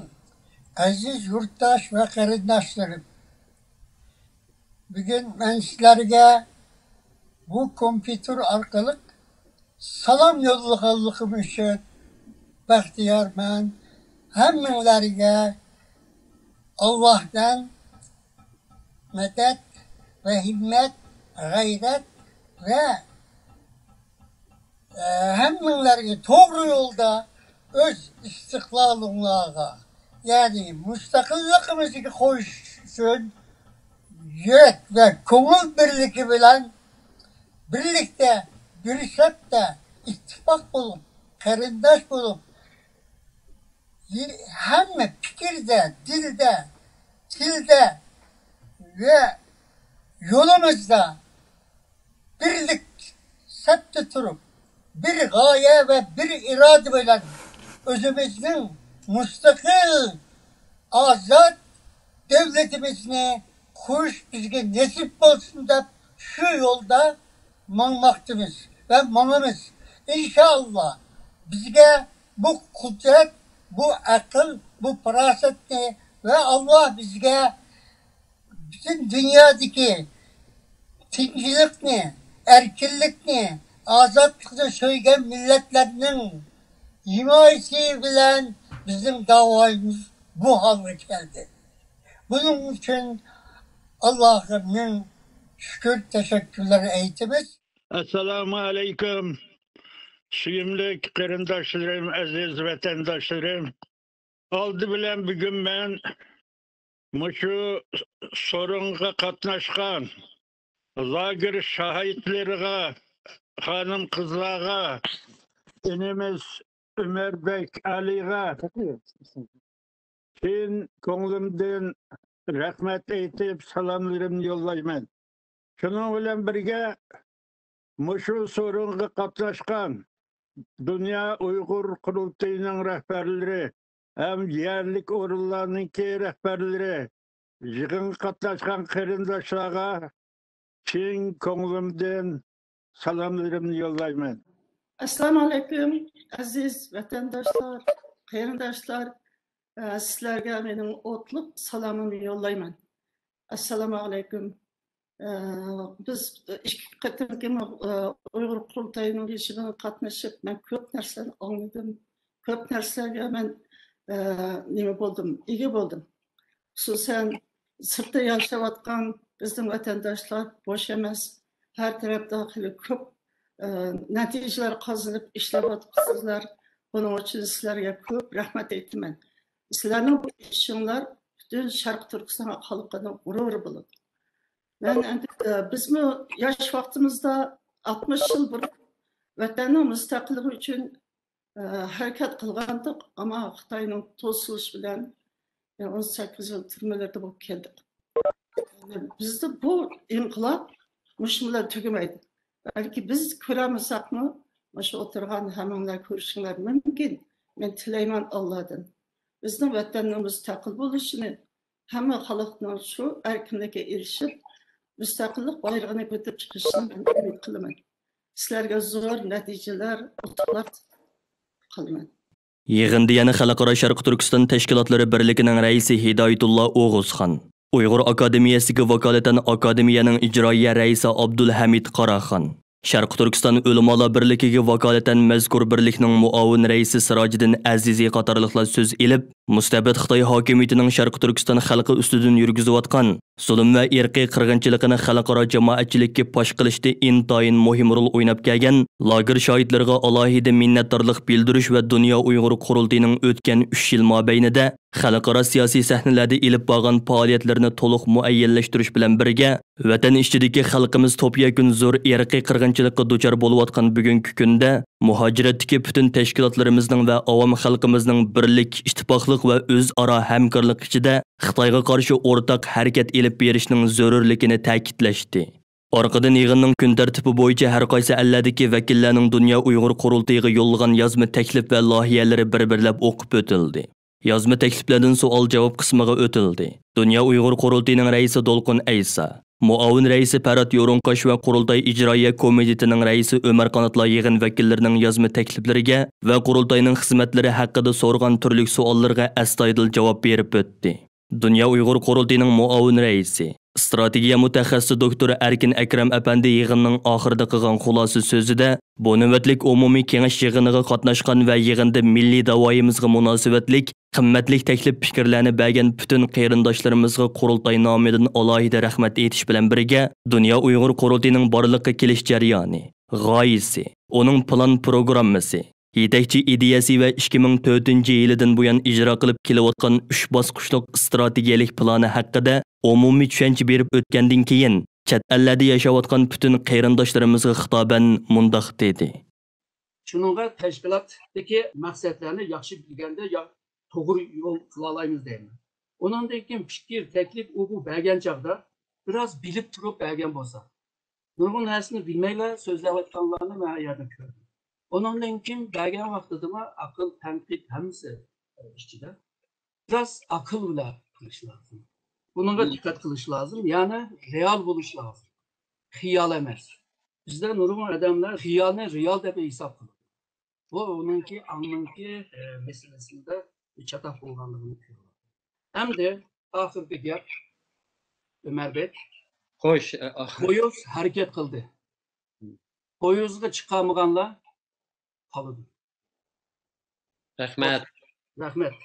ئەزىز يۇرتداش ۋە قېرىنداشلىرىم. بۈگۈن مەن سىلەرگە بۇ كومپيۇتېر ئارقىلىق سالام يوللىغانلىقىم ئۈچۈن بەختىيارمەن. ھەممىڭلارغا ئاللاھتىن مەدەت ۋە ھىممەت، غەيرەت ۋە، ئە، ھەممىڭلارغا توغرا يولدا ئۆز ئىستىقلالىڭلارغا، يەنى مۇستەقىللىقىمىزغا قوشۇش ئۈچۈن يۈرەك ۋە كۆڭۈل بىرلىكى بىلەن بىرلىكتە، بىر سەپتە، ئىتتىپاق بولۇپ، قېرىنداش بولۇپ، ھەممە پىكىردە، دىلدە، تىلدە ۋە يولىمىزدا بىرلىك سەپتە تۇرۇپ، بىر غايە ۋە بىر ئىرادە بىلەن ئۆزىمىزنىڭ مۇستەقىل، ئازاد دۆلىتىمىزنى قۇرۇش بىزگە نېسىپ بولسۇن دەپ، شۇ يولدا ماڭماقتىمىز ۋە ماڭىمىز. ئىنشائاللا، بىزگە بۇ قۇدرەت، بۇ ئەقىل، بۇ پاراسەتنى ۋە ئاللا بىزگە پۈتۈن دۇنيادىكى تىنچلىقنى، ئەركىنلىكنى، ئازادلىقنى سۆيگەن مىللەتلەرنىڭ ھىمايىسى بىلەن بىزنىڭ داۋايىمىز بۇ ھالغا كەلدى. بۇنىڭ ئۈچۈن ئاللاغا مىڭ شۈكۈر، تەشەككۈرلەر ئېيتىمىز. ئەسسالامۇ ئەلەيكۇم، سۆيۈملۈك قېرىنداشلىرىم، ئەزىز ۋەتەنداشلىرىم. ئالدى بىلەن بۈگۈن مەن مۇشۇ سورۇنغا قاتناشقان لاگېر شاھىتلىرىغا، خانىم-قىزلارغا، ئىنىمىز ئۆمەربەك ئەلىغا چىن كۆڭلۈمدىن رەھمەت ئېيتىپ، سالاملىرىمنى يوللايمەن. شۇنىڭ بىلەن بىرگە، مۇشۇ سورۇنغا قاتناشقان دۇنيا ئۇيغۇر قۇرۇلتىيىنىڭ رەھبەرلىرى ھەم يەرلىك ئورۇنلارنىڭكى رەھبەرلىرى، يىغىنغا قاتناشقان قېرىنداشلارغا چىن كۆڭلۈمدىن سالاملىرىمنى يوللايمەن. ئەسسالامۇ ئەلەيكۇم، ئەزىز ۋەتەنداشلار، قېرىنداشلار، ئە، سىلەرگە مېنىڭ ئوتلۇق سالامىمنى يوللايمەن. ئەسسالامۇ ئەلەيكۇم. ئە، بىز ئىككى قېتىمكى، ئە، ئۇيغۇر قۇرۇلتايىنىڭ يىغىنىغا قاتنىشىپ، مەن كۆپ نەرسىلەرنى ئاڭلىدىم. كۆپ نەرسىلەرگە مەن، ئە، نېمە بولدۇم، ئىگە بولدۇم. خۇسۇسەن، سىرتتا ياشاۋاتقان بىزنىڭ ۋەتەنداشلار بوش ئەمەس. ھەر تەرەپتە خېلى كۆپ، ئە، نەتىجىلەر قازىنىپ ئىشلەۋاتىسىلەر. بۇنىڭ ئۈچۈن سىلەرگە كۆپ رەھمەت ئېيتىمەن. سىلەرنىڭ بۇ ئىشىڭلار پۈتۈن شەرقىي تۈركىستان خەلقىنىڭ غۇرۇرى بولىدۇ. مەن ئەمدى، ئە، بىزمۇ ياش ۋاقتىمىزدا ئاتمىش يىل بۇرۇن ۋەتەننىڭ مۇستەقىللىقى ئۈچۈن، ئە، ھەرىكەت قىلغانىدۇق، ئەمما خىتاينىڭ توسۇلۇشى بىلەن، ئە، ئون سەككىز يىل تۈرمىلەردە بولۇپ كەلدۇق. بىزدە بۇ ئىنقىلاب مۇشۇ بىلەن تۈگىمەيدۇ. بەلكى بىز كۆرەلمىسەكمۇ، مۇشۇ ئولتۇرغان ھەممىڭلار كۆرۈشۈڭلار مۇمكىن. مەن تىلەيمەن ئاللادىن، بىزنىڭ ۋەتەننىڭ مۇستەقىل بولۇشىنى، ھەممە خەلقنىڭ شۇ ئەركىنلىككە ئېرىشىپ، مۇستەقىللىق بايرىقىنى كۆتۈرۈپ چىقىشىنى مەن ئۈمىد قىلىمەن. سىلەرگە زور نەتىجىلەر، ئۇتۇقلار قىلىمەن. يىغىندا يەنە خەلقئارا شەرقىي تۈركىستان تەشكىلاتلىرى بىرلىكىنىڭ رەئىسى ھىدايەتۇللا ئوغۇزخان، ئۇيغۇر ئاكادېمىيەسىگە ۋاكالىتەن ئاكادېمىيەنىڭ ئىجرائىيە رەئىسى ئابدۇلھەمىد قاراخان، شەرقىي تۈركىستان ئۆلىمالار بىرلىكىگە ۋاكالىتەن مەزكۇر بىرلىكنىڭ مۇئاۋىن رەئىسى سىراجىدىن ئەزىزى قاتارلىقلار سۆز ئېلىپ، مۇستەبىت خىتاي ھاكىمىيىتىنىڭ شەرقىي تۈركىستان خەلقى ئۈستىدىن يۈرگۈزۈۋاتقان زۇلۇم ۋە ئىرقىي قىرغىنچىلىقىنى خەلقئارا جامائەتچىلىككە پاش قىلىشتا ئىنتايىن مۇھىم رول ئويناپ كەلگەن لاگېر شاھىتلىرىغا ئالاھىدە مىننەتدارلىق بىلدۈرۈش ۋە دۇنيا ئۇيغۇر قۇرۇلتىيىنىڭ ئۆتكەن ئۈچ يىل مابەينىدە خەلقئارا سىياسىي سەھنىلەردە ئېلىپ بارغان پائالىيەتلىرىنى تولۇق مۇئەييەنلەشتۈرۈش بىلەن بىرگە، ۋەتەن ئىچىدىكى خەلقىمىز توپيەكۈن زور ئىرقىي قىرغىنچىلىققا دۇچار بولۇۋاتقان بۈگۈنكى كۈندە، مۇھاجىرەتتىكى پۈتۈن تەشكىلاتلىرىمىزنىڭ ۋە ئاۋام خەلقىمىزنىڭ بىرلىك، ئىتتىپاقلىق ۋە ئۆزئارا ھەمكارلىق ئىچىدە خىتايغا قارشى ئورتاق ھەرىكەت ئېلىپ بېرىشنىڭ زۆرۈرلۈكىنى تەكىتلەشتى. ئارقىدىن يىغىننىڭ كۈن تەرتىپى بويىچە ھەر قايسى ئەللەردىكى ۋەكىللەرنىڭ دۇنيا ئۇيغۇر قۇرۇلتىيىغا يوللىغان يازما تەكلىپ ۋە لايىھەلىرى بىر-بىرلەپ ئوقۇپ ئۆتۈلدى. يازما تەكلىپلەردىن سوئال-جاۋاب قىسمىغا ئۆتۈلدى. دۇنيا ئۇيغۇر قۇرۇلتىيىنىڭ رەئىسى دولقۇن ئەيسا، مۇئاۋىن رەئىسى پەرھات يورۇنقاش ۋە قۇرۇلتاي ئىجرائىيە كومىتېتىنىڭ رەئىسى ئۆمەر قاناتلار يىغىن ۋەكىللىرىنىڭ يازما تەكلىپلىرىگە ۋە قۇرۇلتاينىڭ خىزمەتلىرى ھەققىدە سورىغان تۈرلۈك سوئاللىرىغا ئەستايىدىل جاۋاب بېرىپ ئۆتتى. دۇنيا ئۇيغۇر قۇرۇلتىيىنىڭ مۇئاۋىن رەئىسى، ئىستراتېگىيە مۇتەخەسسىسى دوكتور ئەركىن ئەكرەم ئەپەندى يىغىننىڭ ئاخىرىدا قىلغان خۇلاسە سۆزىدە، بۇ نۆۋەتلىك ئومۇمىي كېڭەش يىغىنىغا قاتناشقان ۋە يىغىندا مىللىي داۋايىمىزغا مۇناسىۋەتلىك قىممەتلىك تەكلىپ پىكىرلەرنى بەرگەن پۈتۈن قېرىنداشلىرىمىزغا قۇرۇلتاي نامىدىن ئالاھىدە رەھمەت ئېيتىش بىلەن بىرگە، دۇنيا ئۇيغۇر قۇرۇلتىيىنىڭ بارلىققا كېلىش جەريانى، غايىسى، ئۇنىڭ پىلان پروگراممىسى، يېتەكچى ئىدىيەسى ۋە ئىككى مىڭ تۆتىنچى يىلىدىن بۇيان ئىجرا قىلىپ كېلىۋاتقان ئۈچ باسقۇچلۇق ئىستراتېگىيەلىك پىلانى ھەققىدە ئومۇمىي چۈشەنچە بېرىپ ئۆتكەندىن كېيىن، چەت ئەللەردە ياشاۋاتقان پۈتۈن قېرىنداشلىرىمىزغا خىتابەن مۇنداق دېدى. شۇنىڭغا تەشكىلاتتىكى مەقسەتلەرنى ياخشى بىلگەندە يا-، توغرا يول قىلالايمىز دەيمەن. ئۇنىڭدىن كېيىن پىكىر، تەكلىپ ئۇ بۇ بەرگەن چاغدا بىراز بىلىپ تۇرۇپ بەرگەن بولسا. نۇرغۇن نەرسىنى بىلمەيلا سۆزلەۋاتقانلارنى مەن ھەر يەردە كۆردۈم. ئۇنىڭدىن كېيىن بەرگەن ۋاقتىدىمۇ ئەقىل، تەنقىد ھەممىسى ئىچىدە. بىراز ئەقىل بىلەن قىلىش لازىم. بۇنىڭغا دىققەت قىلىش لازىم، يەنى رېئال بولۇش لازىم. خىيال ئەمەس. بىزدە نۇرغۇن ئادەملەر خىيالنى رېئال دەپ ھېساب قىلىدۇ. بۇ ئۇنىڭكى، ئاڭنىڭكى، ئە، مەسىلىسىدە چاتاق بولغانلىقىنى كۆرۈۋاتىدۇ. ئەمدى ئاخىرقى گەپ، ئۆمەر بەگ. خوش، ئە، ئا- پويىز ھەرىكەت قىلدى. پويىزغا چىقالمىغانلار قالىدۇ. رەھمەت. رەھمەت.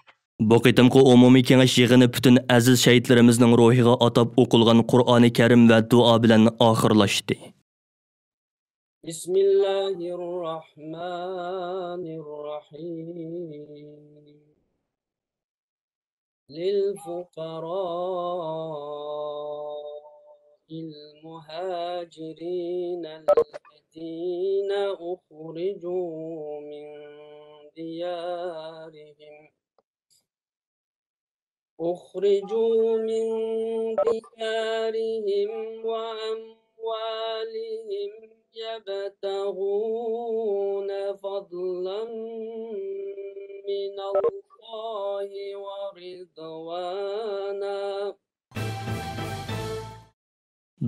بۇ قېتىمقى ئومۇمىي كېڭەش يىغىنى پۈتۈن ئەزىز شەھىدلىرىمىزنىڭ روھىغا ئاتاپ ئوقۇلغان قۇرئانى كەرىم ۋە دۇئا بىلەن ئاخىرلاشتى. بسم الله الرحمن الرحيم. للفقراء المهاجرين الذين أخرجوا من ديارهم، أخرجوا من ديارهم وأموالهم يبتغون فضلا من الله ورضوانا.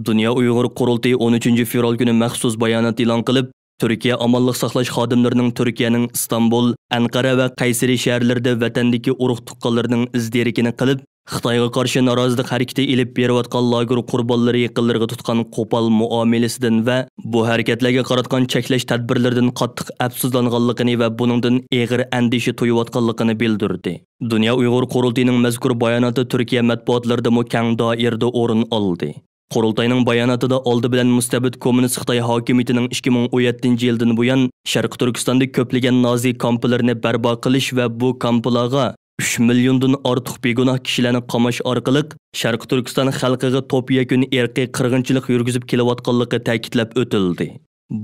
دۇنيا ئۇيغۇر قۇرۇلتىيى ئون ئۈچىنچى فېۋرال كۈنى مەخسۇس بايانات ئېلان قىلىپ، تۈركىيە ئامانلىق ساقلاش خادىملىرىنىڭ تۈركىيەنىڭ ئىستانبۇل، ئەنقەرە ۋە قەيسىرى شەھەرلىرىدە ۋەتەندىكى ئۇرۇق-تۇغقانلىرىنىڭ ئىز دېرىكىنى قىلىپ، خىتايغا قارشى نارازىلىق ھەرىكىتى ئېلىپ بېرىۋاتقان لاگېر قۇربانلىرى يېقىنلىرىغا تۇتقان قوپال مۇئامىلىسىدىن ۋە بۇ ھەرىكەتلەرگە قاراتقان چەكلەش تەدبىرلىرىدىن قاتتىق ئەپسۇسلانغانلىقىنى ۋە بۇنىڭدىن ئېغىر ئەندىشە تۇيۇۋاتقانلىقىنى بىلدۈردى. دۇنيا ئۇيغۇر قۇرۇلتىيىنىڭ مەزكۇر باياناتى تۈركىيە مەتبۇئاتلىرىدىمۇ كەڭ دائىرىدە ئورۇن ئالدى. قۇرۇلتاينىڭ باياناتىدا ئالدى بىلەن مۇستەبىت كوممۇنىست خىتاي ھاكىمىيىتىنىڭ ئىككى مىڭ ئون يەتتىنچى يىلدىن بۇيان شەرقىي تۈركىستاندا كۆپلىگەن نازى كامپلىرىنى بەرپا قىلىش ۋە بۇ كامپلارغا ئۈچ مىليوندىن ئارتۇق بىگۇناھ كىشىلەرنى قاماش ئارقىلىق شەرقىي تۈركىستان خەلقىگە توپيەكۈن ئىرقىي قىرغىنچىلىق يۈرگۈزۈپ كېلىۋاتقانلىقى تەكىتلەپ ئۆتۈلدى.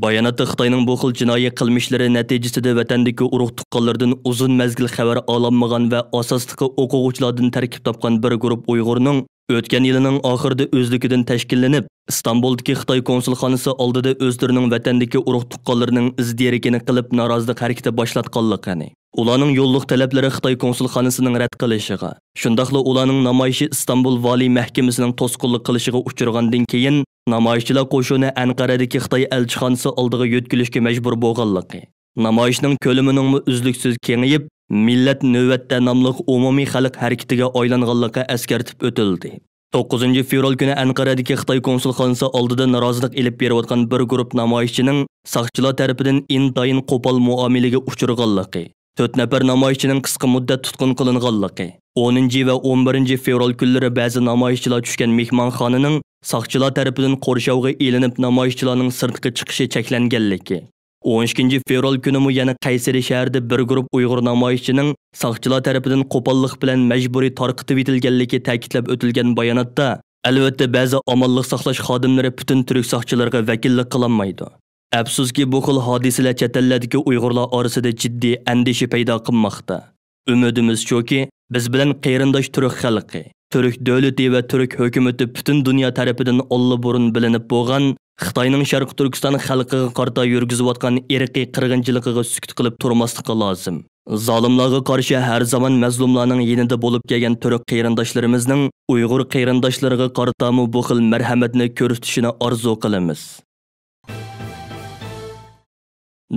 باياناتتا خىتاينىڭ بۇ خىل جىنايى قىلمىشلىرى نەتىجىسىدە ۋەتەندىكى ئۇرۇق-تۇغقانلىرىدىن ئۇزۇن مەزگىل خەۋەر ئالالمىغان ۋە ئاساسلىقى ئوقۇغۇچىلاردىن تەركىب تاپقان بىر گۇرۇپ ئۇيغۇرنىڭ ئۆتكەن يىلىنىڭ ئاخىرىدا ئۆزلۈكىدىن تەشكىللىنىپ، ئىستانبۇلدىكى خىتاي كونسۇلخانىسى ئالدىدا ئۆزلىرىنىڭ ۋەتەندىكى ئۇرۇق-تۇغقانلىرىنىڭ ئىز دېرىكىنى قىلىپ نارازىلىق ھەرىكىتى باشلاتقانلىقىنى، ئۇلارنىڭ يوللۇق تەلەپلىرى خىتاي كونسۇلخانىسىنىڭ رەت قىلىشىغا، شۇنداقلا ئۇلارنىڭ نامايىشى ئىستانبۇل ۋالىي مەھكىمىسىنىڭ توسقۇنلۇق قىلىشىغا ئۇچرىغاندىن كېيىن، نامايىشچىلار قوشۇنى ئەنقەرەدىكى خىتاي ئەلچىخانىسى ئالدىغا يۆتكىلىشكە مەجبۇر بولغانلىقى، نامايىشنىڭ كۆلىمىنىڭمۇ ئۈزلۈكسىز كېڭىيىپ، مىللەت نۆۋەتتە ناملىق ئومۇمىي خەلق ھەرىكىتىگە ئايلانغانلىقى ئەسكەرتىپ ئۆتۈلدى. توققۇزىنچى فېۋرال كۈنى ئەنقەرەدىكى خىتاي كونسۇلخانىسى ئالدىدا نارازىلىق ئېلىپ بېرىۋاتقان بىر گۇرۇپ نامايىشچىنىڭ ساقچىلار تەرىپىدىن ئىنتايىن قوپال مۇئامىلىگە ئۇچرىغانلىقى، تۆت نەپەر نامايىشچىنىڭ قىسقا مۇددەت تۇتقۇن قىلىنغانلىقى، ئونىنچى ۋە ئون بىرىنچى فېۋرال كۈنلىرى بەزى نامايىشچىلار چۈشكەن مېھمانخانىنىڭ ساقچىلار تەرىپىدىن قورشاۋغا ئېلىنىپ، نامايىشچىلارنىڭ سىرتقا چىقىشى چەكلەنگەنلىكى، ئون ئىككىنچى فېۋرال كۈنىمۇ يەنە قەيسىرى شەھىرىدە بىر گۇرۇپ ئۇيغۇر نامايىشچىنىڭ ساقچىلار تەرىپىدىن قوپاللىق بىلەن مەجبۇرىي تارقىتىۋېتىلگەنلىكى تەكىتلەپ ئۆتۈلگەن باياناتتا، ئەلۋەتتە، بەزى ئامانلىق ساقلاش خادىملىرى پۈتۈن تۈرك ساقچىلىرىغا ۋەكىللىك قىلالمايدۇ. ئەپسۇسكى، بۇ خىل ھادىسىلەر چەت ئەللەردىكى ئۇيغۇرلار ئارىسىدا جىددىي ئەندىشە پەيدا قىلماقتا. ئۈمىدىمىز شۇكى، بىز بىلەن قېرىنداش تۈرك خەلقى، تۈرك دۆلىتى ۋە تۈرك ھۆكۈمىتى پۈتۈن دۇنيا تەرىپىدىن ئاللىبۇرۇن بىلىنىپ بولغان خىتاينىڭ شەرقىي تۈركىستان خەلقىگە قارىتا يۈرگۈزۈۋاتقان ئىرقىي قىرغىنچىلىقىغا سۈكۈت قىلىپ تۇرماسلىقى لازىم. زالىملارغا قارشى ھەر زامان مەزلۇملارنىڭ يېنىدا بولۇپ كەلگەن تۈرك قېرىنداشلىرىمىزنىڭ ئۇيغۇر قېرىنداشلىرىغا قارىتامۇ بۇ خىل مەرھەمەتنى كۆرسىتىشىنى ئارزۇ قىلىمىز.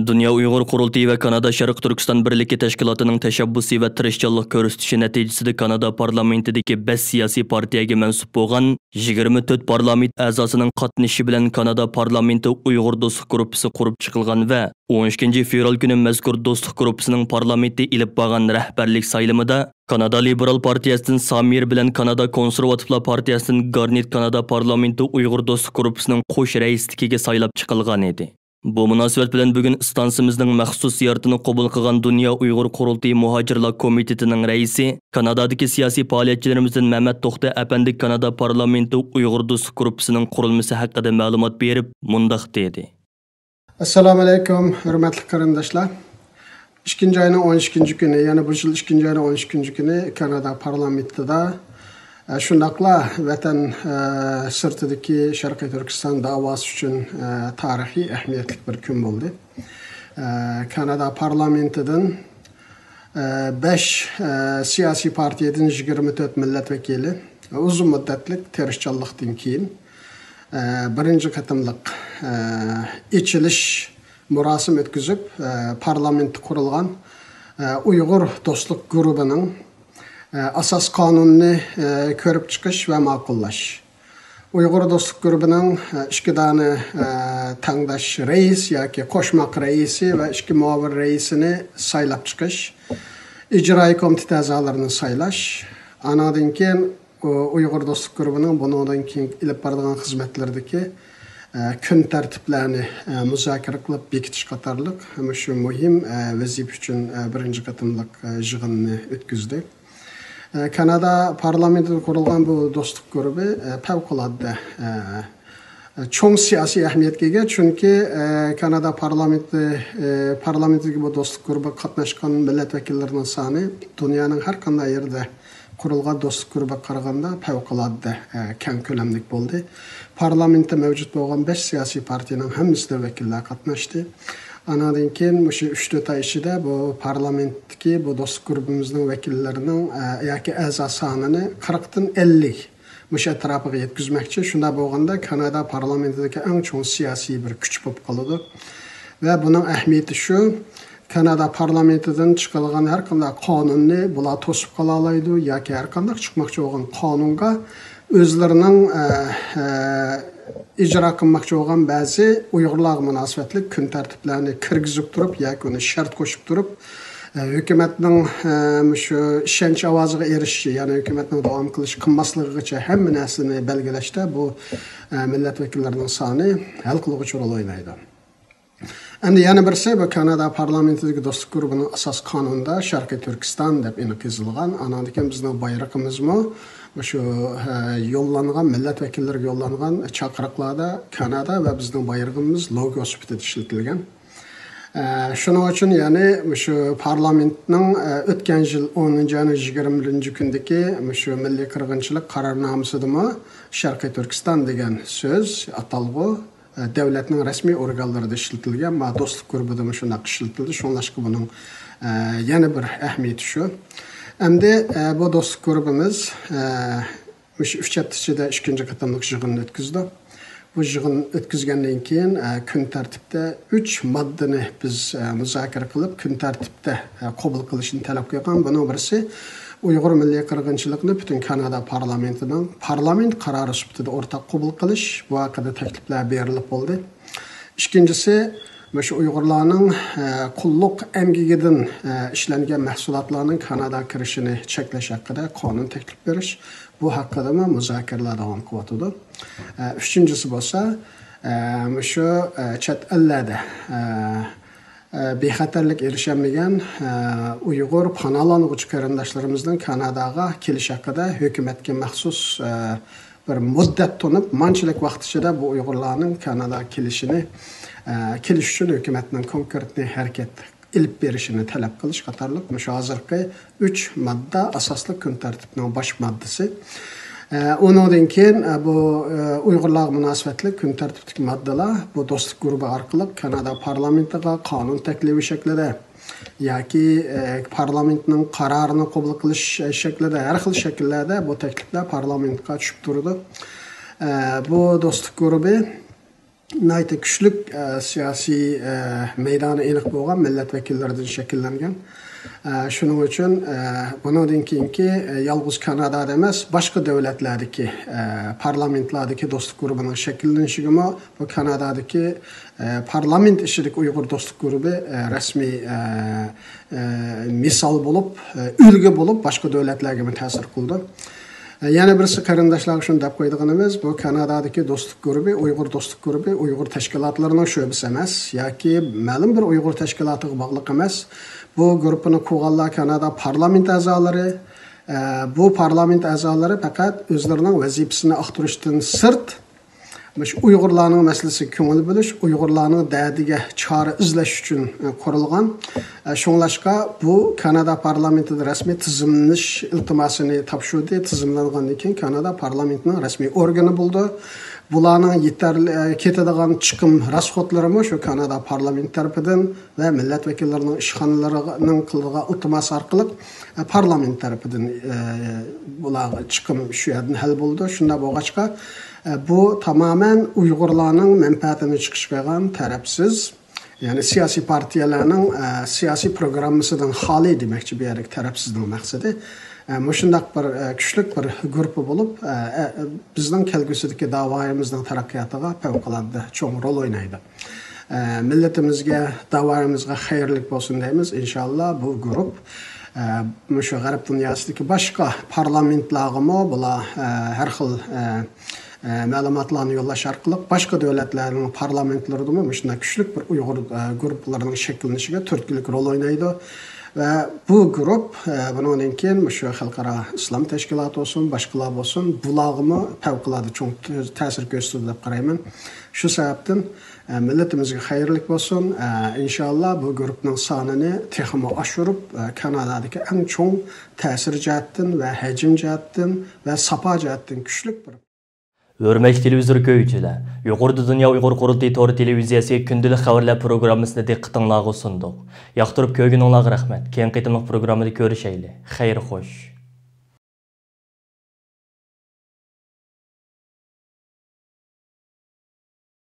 دۇنيا ئۇيغۇر قۇرۇلتىيى ۋە كانادا شەرقىي تۈركىستان بىرلىكى تەشكىلاتىنىڭ تەشەببۇسى ۋە تىرىشچانلىق كۆرسىتىشى نەتىجىسىدە كانادا پارلامېنتىدىكى بەش سىياسىي پارتىيەگە مەنسۇپ بولغان يىگىرمە تۆت پارلامېنت ئەزاسىنىڭ قاتنىشىشى بىلەن كانادا پارلامېنتى ئۇيغۇر دوستلۇق گۇرۇپپىسى قۇرۇپ چىقىلغان ۋە ئون ئىككىنچى فېۋرال كۈنى مەزكۇر دوستلۇق گۇرۇپپىسىنىڭ پارلامېنتى ئېلىپ بارغان رەھبەرلىك سايلىمىدا كانادا لىبېرال پارتىيەسىدىن سامىر بىلەن كانادا كونسېرۋاتىپلار پارتىيەسىدىن گارنېت كانادا پارلامېنتى ئۇيغۇر دوستلۇق گۇرۇپپىسىنىڭ قوش رەئىسلىكىگە سايلاپ چىقىلغان ئىدى. بۇ مۇناسىۋەت بىلەن بۈگۈن ئىستانسىمىزنىڭ مەخسۇس زىيارىتىنى قوبۇل قىلغان دۇنيا ئۇيغۇر قۇرۇلتىيى مۇھاجىرلار كومىتېتىنىڭ رەئىسى، كانادادىكى سىياسىي پائالىيەتچىلىرىمىزدىن مەمەت توختى ئەپەندى كانادا پارلامېنتى ئۇيغۇر دوستلۇق گۇرۇپپىسىنىڭ قۇرۇلمىسى ھەققىدە مەلۇمات بېرىپ، مۇنداق دېدى. ئەسسالامۇ ئەلەيكۇم، ھۆرمەتلىك قېرىنداشلار. ئىككىنچى ئاينىڭ ئون ئىككىنچى كۈنى، يەنى بۇ يىل ئىككىنچى ئاينىڭ ئون ئىككىنچى كۈنى كانادا پارلامېنتىدا، ئە، شۇنداقلا ۋەتەن، ئە، سىرتىدىكى شەرقىي تۈركىستان داۋاسى ئۈچۈن، ئە، تارىخىي ئەھمىيەتلىك بىر كۈن بولدى. ئە، كانادا پارلامېنتىدىن، ئە، بەش، ئە، سىياسىي پارتىيەدىن يىگىرمە تۆت مىللەت ۋەكىلى ئۇزۇن مۇددەتلىك تىرىشچانلىقتىن كېيىن، ئە، بىرىنچى قېتىملىق، ئە، ئېچىلىش مۇراسىم ئۆتكۈزۈپ، ئە، پارلامېنتتا قۇرۇلغان، ئە، ئۇيغۇر دوستلۇق گۇرۇپپىنىڭ، ئە، ئاساس قانۇنىنى، ئە، كۆرۈپ چىقىش ۋە ماقۇللاش. ئۇيغۇر دوستلۇق گۇرۇپپىنىڭ، ئە، ئىككى دانە، ئە، تەڭداش رەئىس ياكى قوشماق رەئىسى ۋە ئىككى مۇئاۋىن رەئىسىنى سايلاپ چىقىش، ئىجرائىي كومىتېت ئەزالىرىنى سايلاش، ئانىڭدىن كېيىن ئۇ-، ئۇيغۇر دوستلۇق گۇرۇپپىنىڭ بۇنىڭدىن كېيىن ئېلىپ بارىدىغان خىزمەتلىرىدىكى، ئە، كۈن تەرتىپلەرنى، ئە، مۇزاكىرە قىلىپ بېكىتىش قاتارلىق مۇشۇ مۇھىم، ئە، ۋەزىپە ئۈچۈن، ئە، بىرىنچى قېتىملىق، ئە، يىغىننى ئۆتكۈزدى. ئە، كانادا پارلامېنتىدا قۇرۇلغان بۇ دوستلۇق گۇرۇپپى، ئە، پەۋقۇلئاددە، ئە، چوڭ سىياسىي ئەھمىيەتكە ئىگە، چۈنكى، ئە، كانادا پارلامېنتى، ئە، پارلامېنتىدىكى بۇ دوستلۇق گۇرۇپپىغا قاتناشقان مىللەت ۋەكىللىرىنىڭ سانى دۇنيانىڭ ھەر قانداق يېرىدە قۇرۇلغان دوستلۇق گۇرۇپپىغا قارىغاندا پەۋقۇلئاددە، ئە، كەڭ كۆلەملىك بولدى. پارلامېنتتا مەۋجۇت بولغان بەش سىياسىي پارتىيەنىڭ ھەممىسىدىن ۋەكىللەر قاتناشتى. ئانىڭدىن كېيىن مۇشۇ ئۈچ تۆت ئاي ئىچىدە بۇ پارلامېنتتىكى بۇ دوستلۇق گۇرۇپپىمىزنىڭ ۋەكىللىرىنىڭ، ئە، ياكى ئەزا سانىنى قىرىقتىن ئەللىك مۇشۇ ئەتراپىغا يەتكۈزمەكچى. شۇنداق بولغاندا كانادا پارلامېنتىدىكى ئەڭ چوڭ سىياسىي بىر كۈچ بولۇپ قالىدۇ. ۋە بۇنىڭ ئەھمىيىتى شۇ، كانادا پارلامېنتىدىن چىقىدىغان ھەر قانداق قانۇننى بۇلار توسۇپ قالالايدۇ ياكى ھەر قانداق چىقماقچى بولغان قانۇنغا ئۆزلىرىنىڭ، ئە، ئە، ئىجرا قىلماقچى بولغان بەزى ئۇيغۇرلارغا مۇناسىۋەتلىك كۈن تەرتىپلەرنى كىرگۈزۈپ تۇرۇپ ياكى ئۇنى شەرت قوشۇپ تۇرۇپ، ئە، ھۆكۈمەتنىڭ، ئە، مۇشۇ ئىشەنچ ئاۋازىغا ئېرىشىشى، يەنى ھۆكۈمەتنىڭ داۋام قىلىش قىلماسلىقىغىچە ھەممە نەرسىنى بەلگىلەشتە بۇ، ئە، مىللەت ۋەكىللىرىنىڭ سانى ھەل قىلغۇچ رول ئوينايدۇ. ئەمدى يەنە بىرسى، بۇ كانادا پارلامېنتىدىكى دوستلۇق گۇرۇپپىنىڭ ئاساس قانۇنىدا شەرقىي تۈركىستان دەپ ئېنىق يېزىلغان. ئانىڭدىن كېيىن بىزنىڭ بايرىقىمىزمۇ مۇشۇ، ھە، يوللانغان، مىللەت ۋەكىللىرىگە يوللانغان چاقىرىقلاردا كانادا ۋە بىزنىڭ بايرىقىمىز لوگو سۈپىتىدە ئىشلىتىلگەن. ئە، شۇنىڭ ئۈچۈن، يەنى مۇشۇ پارلامېنتنىڭ، ئە، ئۆتكەن يىل ئونىنچى ئاينىڭ يىگىرمە بىرىنچى كۈندىكى مۇشۇ مىللىي قىرغىنچىلىق قارارنامىسىدىمۇ شەرقىي تۈركىستان دېگەن سۆز، ئاتالغۇ، ئە، دۆلەتنىڭ رەسمىي ئورگانلىرىدا ئىشلىتىلگەن، ما دوستلۇق گۇرۇپپىدىمۇ شۇنداق ئىشلىتىلدى. شۇڭلاشقا بۇنىڭ، ئە، يەنە بىر ئەھمىيىتى شۇ. ئەمدى، ئە، بۇ دوستلۇق گۇرۇپپىمىز، ئە، مۇشۇ ئۈچ ھەپتە ئىچىدە ئىككىنچى قېتىملىق يىغىننى ئۆتكۈزدى. بۇ يىغىن ئۆتكۈزگەندىن كېيىن، ئە، كۈن تەرتىپتە ئۈچ ماددىنى بىز، ئە، مۇزاكىرە قىلىپ، كۈن تەرتىپتە، ئە، قوبۇل قىلىشنى تەلەپ قىلغان. بۇنىڭ بىرسى، ئۇيغۇر مىللىي قىرغىنچىلىقىنى پۈتۈن كانادا پارلامېنتىنىڭ پارلامېنت قارارى سۈپىتىدە ئورتاق قوبۇل قىلىش، بۇ ھەققىدە تەكلىپلەر بېرىلىپ بولدى. ئىككىنچىسى، مۇشۇ ئۇيغۇرلارنىڭ، ئە، قۇللۇق ئەمگىكىدىن، ئە، ئىشلەنگەن مەھسۇلاتلارنىڭ كاناداغا كىرىشىنى چەكلەش ھەققىدە قانۇن تەكلىپ بېرىش، بۇ ھەققىدىمۇ مۇزاكىرىلەر داۋام قىلىۋاتىدۇ. ئە، ئۈچىنچىسى بولسا، ئە، مۇشۇ، ئە، چەت ئەللەردە، ئە، ئە، بىخەتەرلىك ئېرىشەلمىگەن، ئە، ئۇيغۇر پاناھلانغۇچى قېرىنداشلىرىمىزنىڭ كاناداغا كېلىش ھەققىدە ھۆكۈمەتكە مەخسۇس، ئە، بىر مۇددەت تونۇپ، مانچىلىك ۋاقىت ئىچىدە بۇ ئۇيغۇرلارنىڭ كاناداغا كېلىشىنى، ئە، كېلىش ئۈچۈن ھۆكۈمەتنىڭ كونكرېتنى ھەرىكەت ئېلىپ بېرىشىنى تەلەپ قىلىش قاتارلىق مۇشۇ ھازىرقى ئۈچ ماددا ئاساسلىق كۈن تەرتىپىنىڭ باش ماددىسى. ئە، ئۇنىڭدىن كېيىن، ئە، بۇ، ئە، ئۇيغۇرلارغا مۇناسىۋەتلىك كۈن تەرتىپتىكى ماددىلار بۇ دوستلۇق گۇرۇپپا ئارقىلىق كانادا پارلامېنتىغا قانۇن تەكلىپى شەكلىدە ياكى، ئە، پارلامېنتنىڭ قارارىنى قوبۇل قىلىش شەكلىدە، ھەر خىل شەكىللەردە بۇ تەكلىپلەر پارلامېنتقا چۈشۈپ تۇرىدۇ. ئە، بۇ دوستلۇق گۇرۇپپا ناھايىتى كۈچلۈك، ئە، سىياسىي، ئە، مەيدانى ئېنىق بولغان مىللەت ۋەكىللىرىدىن شەكىللەنگەن. ئە، شۇنىڭ ئۈچۈن، ئە، بۇنىڭدىن كېيىنكى، ئە، يالغۇز كانادادا ئەمەس، باشقا دۆلەتلەردىكى، ئە، پارلامېنتلاردىكى دوستلۇق گۇرۇپپىنىڭ شەكىللىنىشىگىمۇ بۇ كانادادىكى، ئە، پارلامېنت ئىچىدىكى ئۇيغۇر دوستلۇق گۇرۇپپى، ئە، رەسمىي، ئە، ئە، مىسال بولۇپ، ئە، ئۈلگە بولۇپ، باشقا دۆلەتلەرگىمۇ تەسىر قىلىدۇ. ئە، يەنە بىرسى، قېرىنداشلارغا شۇنى دەپ قويىدىغىنىمىز، بۇ كانادادىكى دوستلۇق گۇرۇپپى، ئۇيغۇر دوستلۇق گۇرۇپپى ئۇيغۇر تەشكىلاتلىرىنىڭ شۆبىسى ئەمەس ياكى مەلۇم بىر ئۇيغۇر تەشكىلاتىغا باغلىق ئەمەس. بۇ گۇرۇپپىنى قۇرغانلار كانادا پارلامېنت ئەزالىرى. ئە، بۇ پارلامېنت ئەزالىرى پەقەت ئۆزلىرىنىڭ ۋەزىپىسىنى ئاختۇرۇشتىن سىرت، مۇشۇ ئۇيغۇرلارنىڭ مەسىلىسىگە كۆڭۈل بۆلۈش، ئۇيغۇرلارنىڭ دەردىگە چارە ئىزلەش ئۈچۈن، ئە، قۇرۇلغان. ئە، شۇڭلاشقا بۇ كانادا پارلامېنتىدا رەسمىي تىزىملىنىش ئىلتىماسىنى تاپشۇردى. تىزىملانغاندىن كېيىن كانادا پارلامېنتىنىڭ رەسمىي ئورگىنى بولىدۇ. بۇلارنىڭ يېتەرلىك، ئە، كېتىدىغان چىقىم راسخوتلىرىمۇ شۇ كانادا پارلامېنت تەرىپىدىن ۋە مىللەت ۋەكىللىرىنىڭ ئىشخانىلىرىنىڭ قىلىدىغان ئىلتىماسى ئارقىلىق، ئە، پارلامېنت تەرىپىدىن، ئە، بۇلارغا چىقىم شۇ يەردىن ھەل بولىدۇ. شۇنداق بولغاچقا، ئە، بۇ تامامەن ئۇيغۇرلارنىڭ مەنپەئەتىنى چىقىش قىلغان تەرەپسىز، يەنى سىياسىي پارتىيەلەرنىڭ، ئە، سىياسىي پروگراممىسىدىن خالىي دېمەكچى بۇ يەردىكى تەرەپسىزنىڭ مەقسىتى. ئە، مۇشۇنداق بىر، ئە، كۈچلۈك بىر گۇرۇپپا بولۇپ، ئە، ئە، بىزنىڭ كەلگۈسىدىكى داۋايىمىزنىڭ تەرەققىياتىغا پەۋقۇلئاددە چوڭ رول ئوينايدۇ. ئە، مىللىتىمىزگە، داۋايىمىزغا خەيرلىك بولسۇن دەيمىز. ئىنشاللا بۇ گۇرۇپ، ئە، مۇشۇ غەرب دۇنياسىدىكى باشقا پارلامېنتلارغىمۇ بۇلار، ئە، ھەر خىل، ئە، ئە، مەلۇماتلارنى يوللاش ئارقىلىق باشقا دۆلەتلەرنىڭ پارلامېنتلىرىدىمۇ مۇشۇنداق كۈچلۈك بىر ئۇيغۇر، ئە، گۇرۇپپىلىرىنىڭ شەكىللىنىشىگە تۈرتكىلىك رول ئوينايدۇ. ۋە بۇ گۇرۇپ، ئە، بۇنىڭدىن كېيىن مۇشۇ خەلقئارا ئىسلام تەشكىلاتى بولسۇن، باشقىلار بولسۇن، بۇلارغىمۇ پەۋقۇلئاددە چوڭ تەسىر كۆرسىتىدۇ دەپ قارايمەن. شۇ سەۋەبتىن، ئە، مىللىتىمىزگە خەيرلىك بولسۇن. ئە، ئىنشاللا بۇ گۇرۇپنىڭ سانىنى تېخىمۇ ئاشۇرۇپ، ئە، كانادادىكى ئەڭ چوڭ تەسىر جەھەتتىن ۋە ھەجىم جەھەتتىن ۋە ساپا جەھەتتىن كۈچلۈك بىر ھۆرمەتلىك تېلېۋىزور كۆرگۈچىلەر، يۇقىرىدا دۇنيا ئۇيغۇر قۇرۇلتىيى تور تېلېۋىزىيەسى كۈندىلىك خەۋەرلەر پروگراممىسىنى دىققىتىڭلارغا سۇندۇق. ياقتۇرۇپ كۆرگىنىڭلارغا رەھمەت. كېيىنكى قېتىملىق پروگراممىدا كۆرۈشەيلى. خەير خوش.